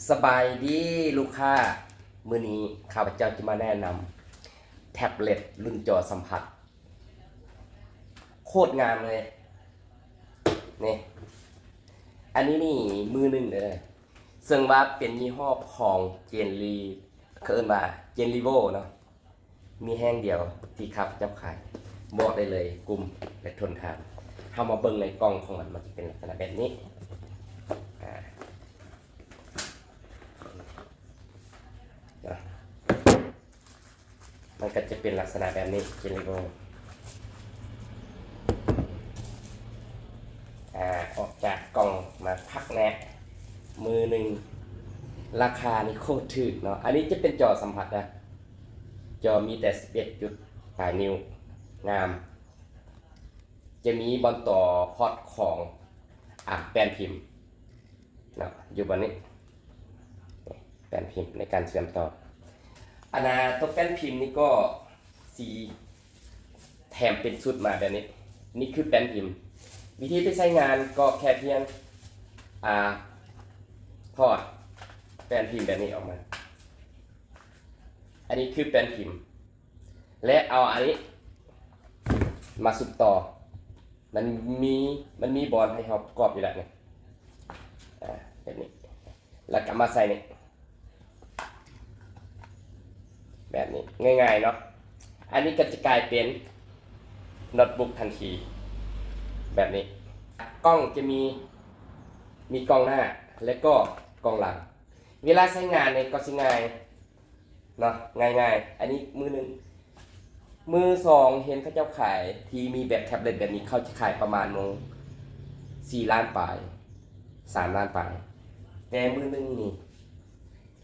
ສະບາຍດີລູກຄ້າ, ມື້ນີ້ຂ້າພະເຈົ້າຈະມາແນະນຳແທັບເລັດລຸ້ນຈໍສຳຜັດ ໂຄດງາມເລີຍ. ນີ້ ອັນນີ້ນີ້ມືໜຶ່ງເດີ, ເຊິ່ງວ່າເປັນຍີ່ຫໍ້ຂອງເຈນລີ ເຂົາເອີ້ນວ່າເຈນລີໂວເນາະ. ມີແຫ່ງດຽວທີ່ຂ້າພະເຈົ້າຂາຍ, ບອກໄດ້ເລີຍ ກຸ້ມ ແລະ ທົນທານ. ເຮົາມາເບິ່ງໃນກ່ອງຂອງມັນ, ມັນຈະເປັນລັກສະນະແບບນີ້. ອາ ມັນກໍຈະເປັນລັກສະນະແບບນີ້ ເຈນລີໂວ. ອາ ອອກຈາກກ່ອງມາພັກແນະ ມືໜຶ່ງ ລາຄານີ້ໂຄດຖືກເນາະ. ອັນນີ້ຈະເປັນຈໍສຳຜັດນະ, ຈໍມີແຕ່ສິບເອັດຈຸດປາຍນິ້ວ, ງາມ. ຈະມີບ່ອນຕໍ່ພອດຂອງ ອາ ແປ້ນພິມເນາະ, ຢູ່ບ່ອນນີ້ ແປ້ນພິມໃນການເຊື່ອມຕໍ່. ອັນນາ ຕົວແປ້ນພິມນີ້ກໍຊິແຖມເປັນຊຸດມາແບບນີ້. ນີ້ຄືແປ້ນພິມ. ວິທີໄປໃຊ້ງານກໍແຄ່ພຽງ ອາ ຖອດແປ້ນພິມແບບນີ້ອອກມາ. ອັນນີ້ຄືແປ້ນພິມ ແລະ ເອົາອັນນີ້ມາສຸບຕໍ່. ມັນມີ ມັນມີບ່ອນໃຫ້ເຮົາປະກອບຢູ່ແລ້ວນີ້ ອາ ແບບນີ້. ແລ້ວກໍມາໃສ່ນີ້ ແບບນີ້ ງ່າຍໆເນາະ. ອັນນີ້ກໍຈະກາຍເປັນໂນ້ດບຸກທັນທີ ແບບນີ້. ກ້ອງຈະມີ ມີກ້ອງໜ້າ ແລະ ກໍກ້ອງຫຼັງ. ເວລາໃຊ້ງານນີ້ກໍຊິງ່າຍເນາະ, ງ່າຍໆ. ອັນນີ້ມືໜຶ່ງ. ມືສອງ ເຫັນເຂົາເຈົ້າຂາຍທີ່ມີແບບແທັບເລັດແບບນີ້, ເຂົາຈະຂາຍປະມານໂມງສີ່ລ້ານປາຍ ສາມລ້ານປາຍ. ແຕ່ມືໜຶ່ງນີ້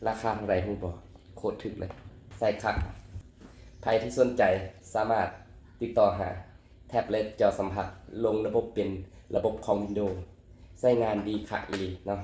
ລາຄາເທົ່າໃດຮູ້ບໍ່? ໂຄດຖືກເລີຍ, ໃຊ້ຄັກ. ໃຜທີ່ສົນໃຈສາມາດຕິດຕໍ່ຫາແທັບເລັດຈໍສຳຜັດ ລົງລະບົບເປັນລະບົບຂອງວິນໂດ, ໃຊ້ງານດີຄັກອີ່ຫຼີເນາະ.